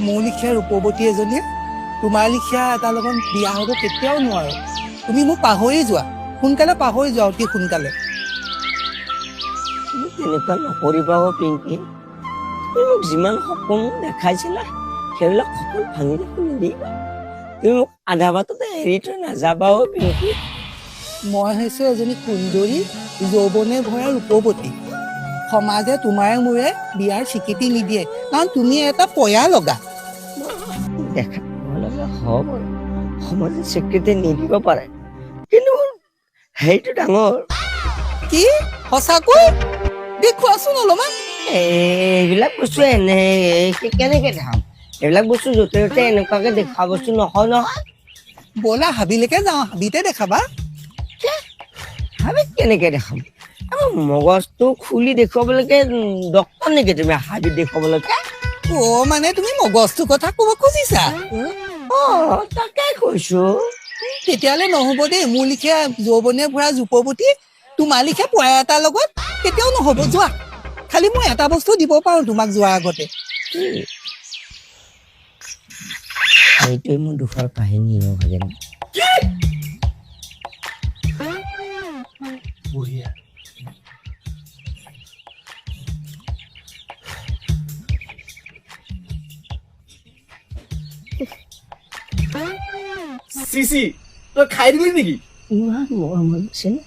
মোৰ লিখীয়া ৰূপৱতী এজনীয়ে তোমাৰ লিখীয়া এটাৰ লগত বিয়া হ'ব কেতিয়াও নোৱাৰো। তুমি মোক পাহৰি যোৱা, সোনকালে পাহৰি যোৱা, অতি সোনকালে। তুমি তেনেকুৱা নকৰিবা অ' পিংকি। তুমি মোক যিমান সপোন দেখাইছিলা, সেইবিলাক সপোন ভাঙি যাব নিদিবা। তুমি মোক আধা বাটতে এৰি থৈ নাযাবা অ' পিংকি। মই হৈছো এজনী সুন্দৰী, যৌৱনে ভৰা ৰূপৱতী। সমাজে তোমাৰে মোৰে বিয়াৰ স্বীকৃতি নিদিয়ে, কাৰণ তুমি এটা পয়া লগা। দেখাত লগা হ'ব, সমাজে স্বীকৃতি নিদিব পাৰে, কিন্তু মোৰ হেৰিটো ডাঙৰ। কি সঁচাকৈ? দেখুৱাচোন অলপমান। এইবিলাক বস্তু এনে কেনেকে দেখাম? এইবিলাক বস্তু য'তে ত'তে এনেকুৱাকে দেখুওৱা বস্তু নহয় নহয়। ব'লা, হাবিলৈকে যাওঁ, হাবিতে দেখাবা। হাবিত কেনেকে দেখাম? আমাৰ মগজটো খুলি দেখুৱাবলৈকে ডক্তৰ নেকি তুমি হাবিত দেখুৱাবলৈকে? অ' মানে তুমি মগজটোৰ কথা ক'ব খুজিছা? অ, তাকে কৈছো। তেতিয়াহ'লে নহ'ব দেই। মোৰ লিখীয়া যৌৱনে ভৰা ৰূপৱতী তোমাৰ লিখীয়া পয়া এটাৰ লগত কেতিয়াও নহ'ব। যোৱা, খালি মই এটা বস্তু দিব পাৰো তোমাক যোৱাৰ আগতে। কি? সেইটোৱে মোৰ দুখৰ কাহিনী অ' ভাগেন। বঢ়িয়া। চিচি, তই খাই দিলি নেকি? ইমান মৰম হৈ গৈছে নে?